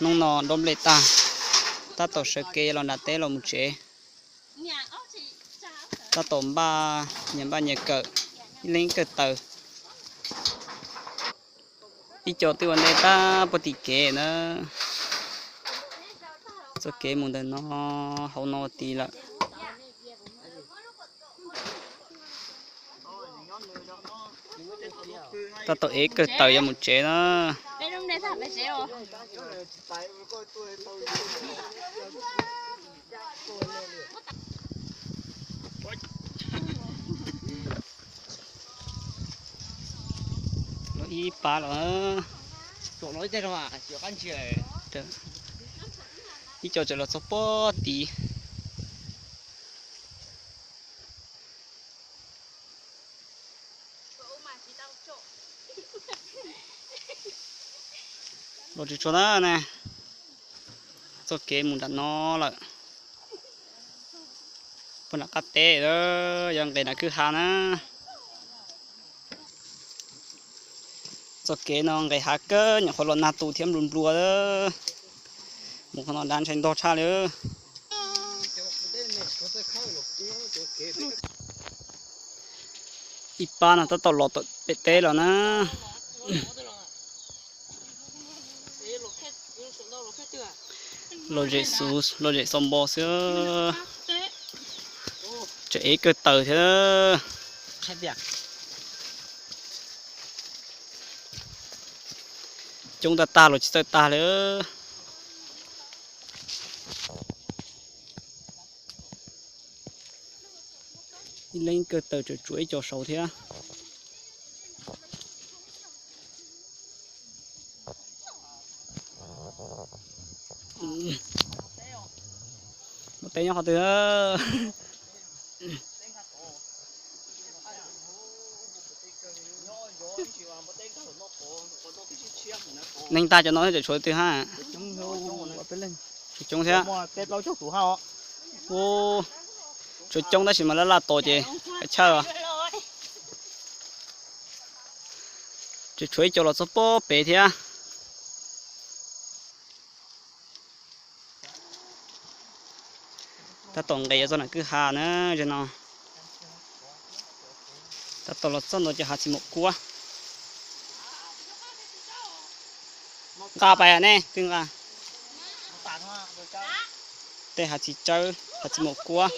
Hnub no dob nplej tag, tab tom sawv kev los nram teb los mus tsev. Tab tom npaj nyias npaj nyias kawm, ib leeg kawm taws. Ib co twb ua ntej tag puag tim kev na. Txoj kev mus ntawm no, hauv no tid lawm. Tab tom ev kawm taws yuav mus tsev na. Los ib pab los, ib co tseem los txog puag tid. Los tsis tshua na ne, txoj kev mus nram no lawm. Puag nram qab teb, yog nqes nram kwj ha na. Txoj kev no nqes hav kawg, nyuam qhuav los nag tu thiab nplua nplua. Mus qhov no dab ntshai ntog tshaj li. Ib pab no tab tom los tom pem teb los na. Los zem xov npo xwb. Tseem ev kawg taws thiab. Coob tag tag los tsis txawj tag li. Ib leeg kawg taws tseem tshuav ib co saud thiab. Npua teb nyob qhov twg? Neeg tag cov no tseem tshuav twg ha? Tshuav coob thiab. Tshuav coob tab sis mas laj laj tos ces kav chawj. Tseem tshuav ib co los txog puag pem thiab. Tab tom nqes yuav txog nram kwj ha na, ze no. Tab tom los txog ntua cov hav txiv maum kuab. Nqa pais ne, twb nqa. Tej hav txiv tsawb, hav txiv maum kuab.